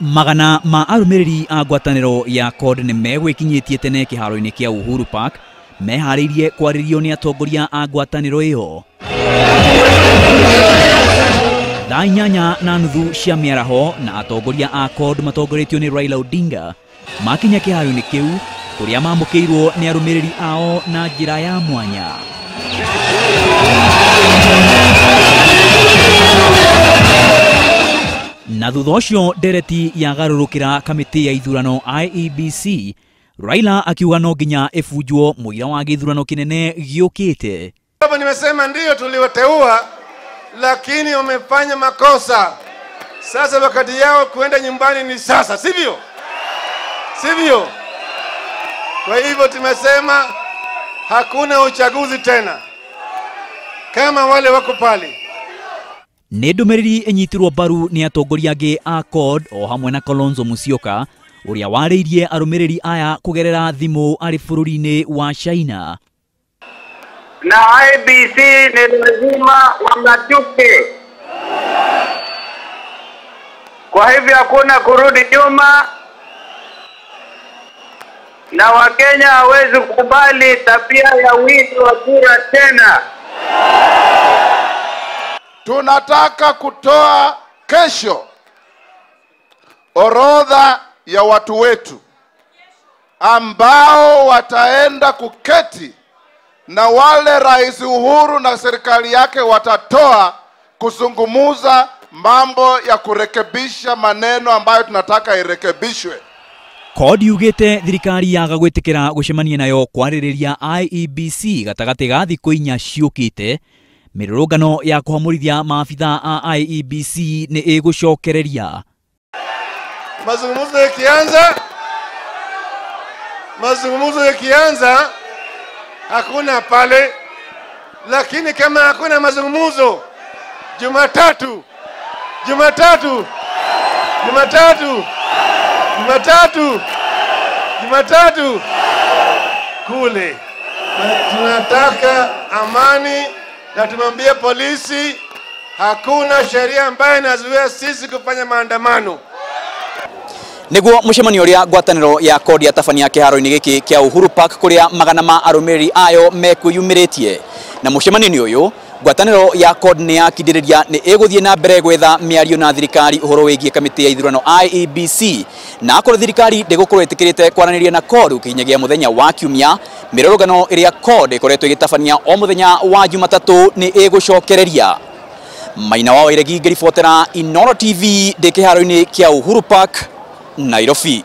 Magana ma arũmĩrĩri a ngwatanĩro ya CORD nĩ megwĩkinyĩtie tene kĩharo-inĩ kĩa Uhuru Park meharĩirie kwarĩrio nĩ atongoria a ngwatanĩro ĩyo. Thaa 8:30 cia mĩaraho na atongoria a CORD matongoretio nĩ Raila Odinga makinya kĩharo-inĩ kĩu kũrĩa mamũkĩirwo nĩ arũmĩrĩri ao na njĩra ya mwanya. Na thutha ũcio ndereti yagarũrũkĩra kamĩtĩ ya ithurano IEBC, Raila akiuga no nginya ĩbunjwo mũira wa gĩthurano kĩnene gĩũkĩte. Nimesema ndio tuliwateua, lakini wamefanya makosa. Sasa wakati yao kuenda nyumbani ni sasa, sivyo? Sivyo? Kwa hivyo tumesema hakuna uchaguzi tena kama wale wako pale. Nĩ ndũmĩrĩri ĩnyitirwo mbaru nĩ atongoria angĩ a CORD o hamwe na Kalonzo Musyoka ũrĩa warĩirie arũmĩrĩri aya kũgerera thimũ arĩ bũrũri-inĩ wa China. Na IEBC ni lazima wang'atuke. Kwa hivyo hakuna kurudi nyuma, na Wakenya hawezi kukubali tabia ya wizi wa kura tena. Tunataka kutoa kesho orodha ya watu wetu ambao wataenda kuketi na wale Rais Uhuru na serikali yake watatoa kuzungumuza mambo ya kurekebisha maneno ambayo tunataka irekebishwe. CORD yugĩte thirikari yaga gwĩtĩkĩra gũcemania nayo kwarĩrĩria IEBC gatagatĩ ga thikũ 4 ciũkĩte. Mĩrũrũngano ya kũhamũrithia maabitha a IEBC nĩ ĩgũcokereria. Mazungumzo yakianza hakuna pale, lakini kama hakuna mazungumzo, Jumatatu, Jumatatu, Jumatatu, Jumatatu, Jumatatu kule. Tunataka amani na tumwambie polisi hakuna sheria ambayo inazuia sisi kufanya maandamano. Niguo mũcemanio ũrĩa ngwatanĩro ya CORD yatabania kĩharo-inĩ gĩkĩ kĩa Uhuru Park kũrĩa magana ma arũmĩrĩri ayo mekwĩyumĩrĩtie. Na mũcemanio-inĩ ũyũ ngwatanĩro ya CORD nĩ yakindĩrĩria nĩ ĩgũthiĩ na mbere gwetha mĩario na thirikari ũhoro wĩgiĩ kamĩtĩ ya ithurano IEBC, na akorwo thirikari ndĩgũkorwo ĩtĩkĩrĩte kwaranĩria na CORD gũkinyagia mũthenya wa Kiumia, mĩrũrũngano ĩrĩa CORD ĩkoretwo ĩgĩtabania o mũthenya wa Jumatatũ nĩ ĩgũcokereria. Maina wa Wairegi ngĩribotera Inooro TV ndĩ kĩharo-inĩ kĩa Uhuru Park, Nairobi.